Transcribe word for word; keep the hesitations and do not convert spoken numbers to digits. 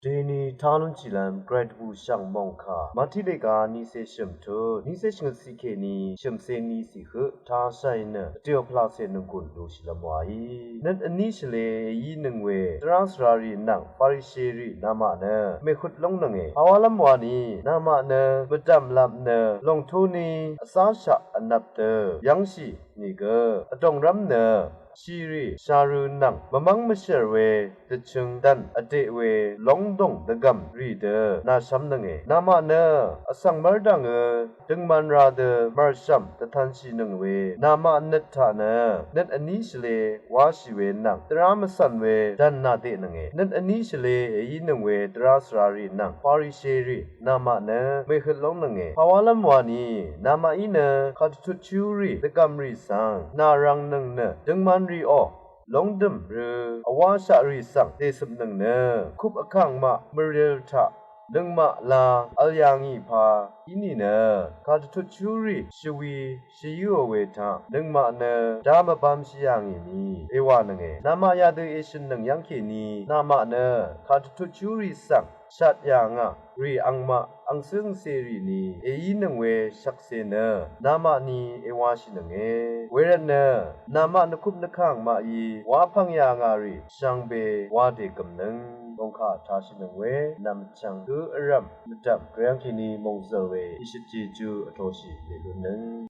Deni talun chilam grade bu shang mongka mati lega ni se shim tut ni se shing si ke ni shim se ni si hu ta shai ne teo pla se nung kun lu shi lam wa yi. Nat ani shile yi nung we tras rari nang Pharishe ri nama ne me khut long nang e. Hawa lam wa ni nama ne medam lap ne long tu ni asa sha anap te yang shi ni ge adong ram ne shiri sharu nang mamang mashir we dvchøng dan vde we longdong dvgvm rì dø nashvm nønge. Nama nø vsvng mvrdv̀ngø døngman ra dø mvrsvm dvtanshì nøng we nama nøt taq nø nøt vní shvle washì we nvng dvra mvsvn we dvn nadeq nønge. Nøt vní shvle èí nøng we dvra svrarì nvng Farisherì nama nø mèhøt lóng nønge. Pawalv́m wani namaqí nø kàdvtutshúrì dvgv̀mrì svng nàrvng nøng nø døngmanrì o lóngdø̀m rø vwashaqrì svng dèsøpnøng nø kup vkàngmaq mvril taq nøngmaq la vl yà ngì pa í nìnø kàdvtutshúrì shvwi shvyǿò we taq nøngmaq nø da mvbamshì yà ngì ni èwà nønge. Namaq yadø èshø̀nnøng yv́ngkèní namaq nø kàdvtutshúrì svng shat yà ngà rì angmaq angcǿngcèrì ni èí nøng we shvkse nø namaqni èwashìnønge. Wervtnø namaq nvkup nvkàngmaqí wapvng yà ngà rì shvngbe wa dègø̀mnøng ongkà tashìnøng we nvmchvng gǿ vrv̀m mvdv̀m gvyv́ngkèní mòngzø̀l we ìshøt jejú vtoshì lèlunnøng